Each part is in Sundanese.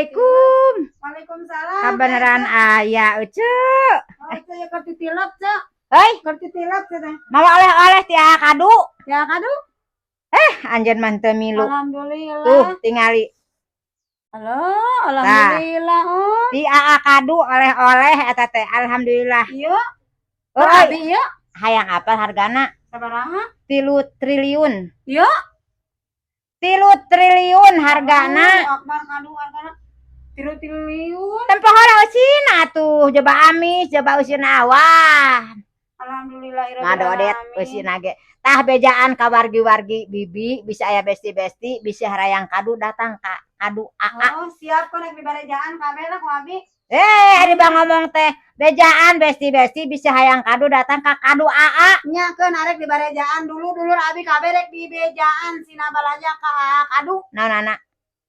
Assalamualaikum. Waalaikumsalam. Kabeneran aya, Ucu. Oh, itu ya keur titilep, Cek. Hei, Keur titilep teh. Mawa oleh-oleh ti kadu. Ya kadu. Anjeun mah teu milu. Alhamdulillah. Tuh, tingali. Halo, alhamdulillah. Oh. Ti Aa Kadu oleh-oleh eta teh. Alhamdulillah. Iya. Oh, Abi iya. Hayang apa hargana? Sabaraha? 3 triliun. Iya. 3 triliun hargana. Oh, akbar kadu hargana. 3 triliun. Tempo heula eusina tuh, coba amis, coba eusina, wah. Alhamdulillah. Ngadodet eusina ge. Tah, bejaan ka wargi-wargi bibi, bisa aya besti-besti, bisa harayang kadu, datang ka Kadu AA. Oh, siap kok rek dibarejaan kabeh lah ku abi. Eh, ari bang ngomong teh, bejaan besti-besti bisa hayang kadu, datang ka Kadu AA. Nya keun arek dibarejaan dulu dulur abi kabeh rek dibejaan sina balanja ka Kadu. Naon anak?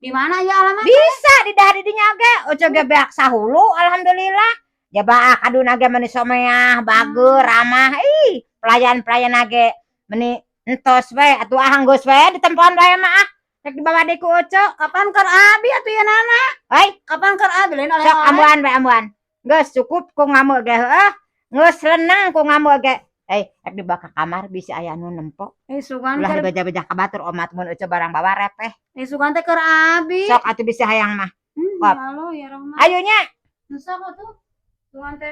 Di mana ya alamat? Bisa di dah di dinya ge, ojo ge beak sahulu, alhamdulillah. Jaba kadu ge meni someah, bager, ramah, ih, pelayan-pelayan ge meni entos we, atuh ah geus we ditempoan bae mah ah. Rek dibawa deui ku Oco. Kapan keur abi atuh ya nana? Hei, Kapan keur abi lain oleh sok ambuan we, ambuan. Geus cukup ku ngamuk ge heueuh. Geus lenang ku ngamuk ge. Eh, rek dibawa ka kamar bisa aya nu nempo. Eh, sugan Ulah keur dibeja-beja ka batur omat mun Oco barang bawa repeh. Eh, sugan teh keur abi. Sok atuh bisa hayang mah. Hmm, Kop. ya Allah ya Rahman. Ayo nya. Sok atuh. Sugan teh.